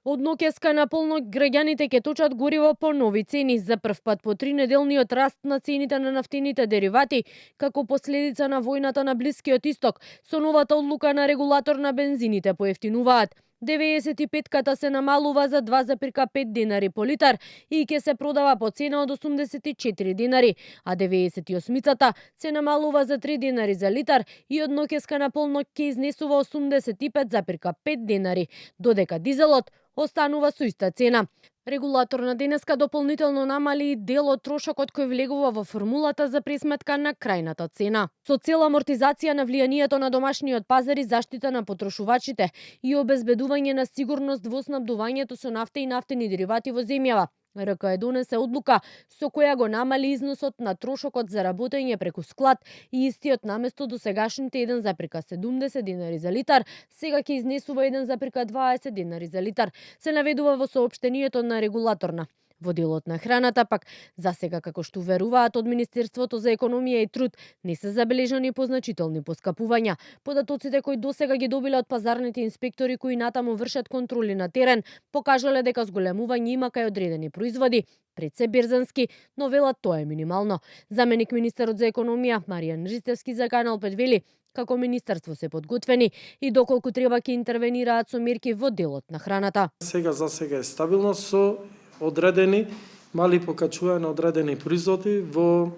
Од ноќеска на полнок граѓаните ќе точат гориво по нови цени. За прв пат по 3 неделниот раст на цените на нафтените деривати, како последица на војната на Блискиот Исток, со новата одлука на регулатор на бензините поевтинуваат. 95-ката се намалува за 2,5 денари по литар и ќе се продава по цена од 84 денари, а 98-цата се намалува за 3 денари за литар и од ноќеска на полнок ќе изнесува 85,5 денари, додека дизелот останува со иста цена. Регулатор на денеска дополнително намали и дел од трошокот кој влегува во формулата за пресметка на крајната цена. Со цел амортизација на влијанието на домашниот пазар и заштита на потрошувачите и обезбедување на сигурност во снабдувањето со нафта и нафтени деривати во земјава, РКЕ донесе одлука со која го намали износот на трошокот за работење преку склад и истиот наместо досегашните 1,70 денари за литар, сега ќе изнесува 1,20 денари за литар, се наведува во соопштението на регулаторна. Во делот на храната пак, засега како што веруваат од Министерството за економија и труд, не се забележани позначителни поскапувања. Податоците кои досега ги добиле од пазарните инспектори кои натаму вршат контроли на терен, покажале дека зголемување има кај одредени производи, пред се берзански, но велат тоа е минимално. Заменик министерот за економија Маријан Ристевски за Канал 5 вели како министерство се подготвени и доколку треба ќе интервенираат со мерки во делот на храната. Сега за сега е стабилно со одредени мали покачувања на одредени производи во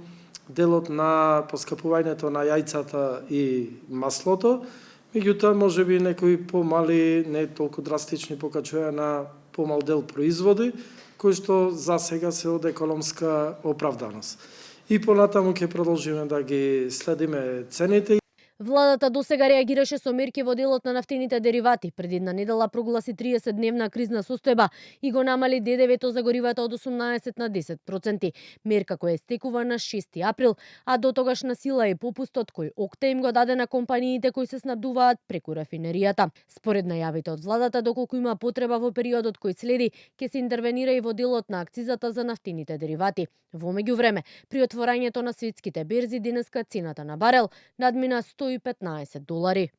делот на поскапувањето на јајцата и маслото, меѓутоа можеби некои помали, не толку драстични покачувања на помал дел производи, кои што за сега се од економска оправданост. И понатаму ќе продолжиме да ги следиме цените. Владата досега реагираше со мерки во делот на нафтените деривати. Пред една недела прогласи 30-дневна кризна состојба и го намали ДДВ-то за горивата од 18 на 10%. Мерка која стекува на 6 април, а до тогаш на сила е попустот кој ОКТА им го даде на компаниите кои се снабдуваат преку рафинеријата. Според најавите од владата, доколку има потреба во периодот кој следи, ќе се интервенира и во делот на акцизата за нафтените деривати. Во меѓувреме, при отворањето на светските берзи денеска цената на барел надмина $115.